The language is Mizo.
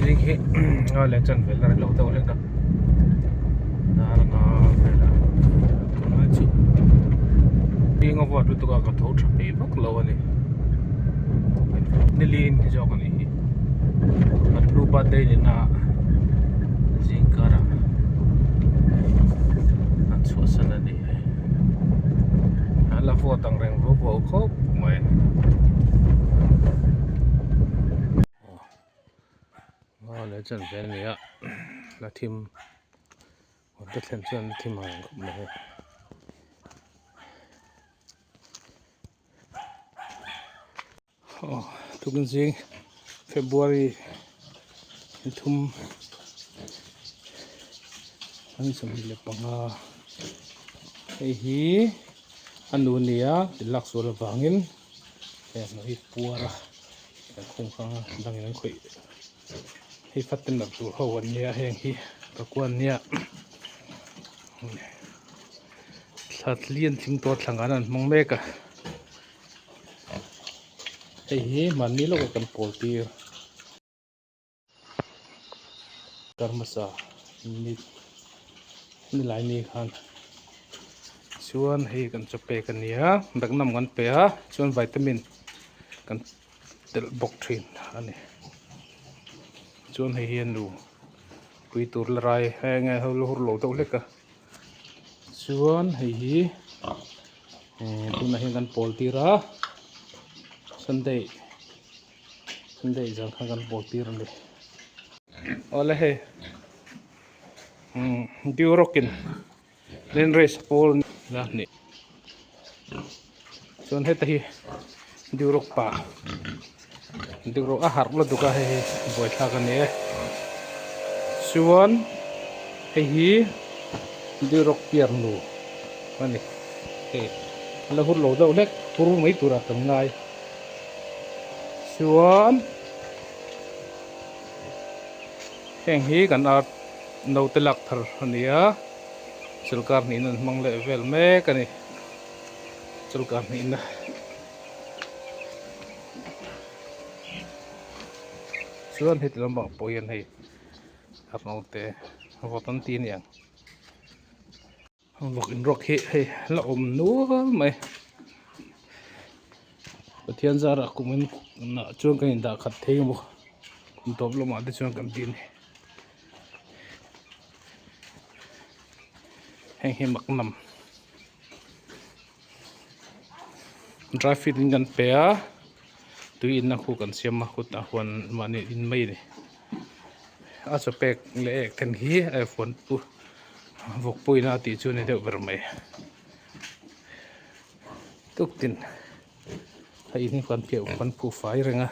Zing hi nga leh chanve la rilo deuh hlek a dar nga vel a tunlai chu zing a vawt lutuk a ka tho tha peih vak lo a ni nilin ni zawk a nih hi kan nu birthday ni na zing karah an chhuahsan a ni a la vawt ang reng vau vau khawp mai. Nga leh chan ve a ni a la thim kawt te thlen chuan la thim ang khawp mai a aw tukin zing February ni thum an 25 hei hi a nu nia thil lak sual avangin hei a hnuai hi puar a. Kan khung hrang a dangin an khawih hei fatten lam tur ho an nia heng hi ka kuan nia thla thli an thing tawh thla ngan an hmang mek a hei hi mahni lawkah kan pawl tir. Kar hmasa ni nilai ni khan chuan hei kan chaw pek a ni a bagnam kan pe a chuan vitamin kan telh bawk thin a ni chuan hei hi a nu pui tur la rai hei enge ho la hur lo deuh hlek a chuan hei hi tunah hian kan pawl tir a sunday. Sunday zan khan kan pawl tir a ni. Awle hei Duroc in land race pawl la ni chuan heta hi Duroc pa Duroc a harh lutuk a hei hi buaithlak a ni e chuan hei hi Duroc piar nu a ni hei a la hur lo deuh hlek hur mai turah kan ngai. Chuan heng hi kan art naute lak thar a ni a chawlhkar hnihna an hmang leh vel mek a ni chawlhkar hnihna chuan heti lampang pawh hian hei art naute vawt an ti a ni ang. Vawk in rawk hi hei la awm nual mai Pathian zarah kum in nah chuan kan in dah khat thei ang bawk kum tawp lamah te chuan kan ti a ni heng hi mak nam dry fit in kan pe a tui in na khu kan siam a kutah huan mahni in mai a ni. A chaw pek leh ek then hi a fuan pu vawk puina a tih chu a ni deuh ber mai tuk tin a in hi kan piah kan phu fai reng a.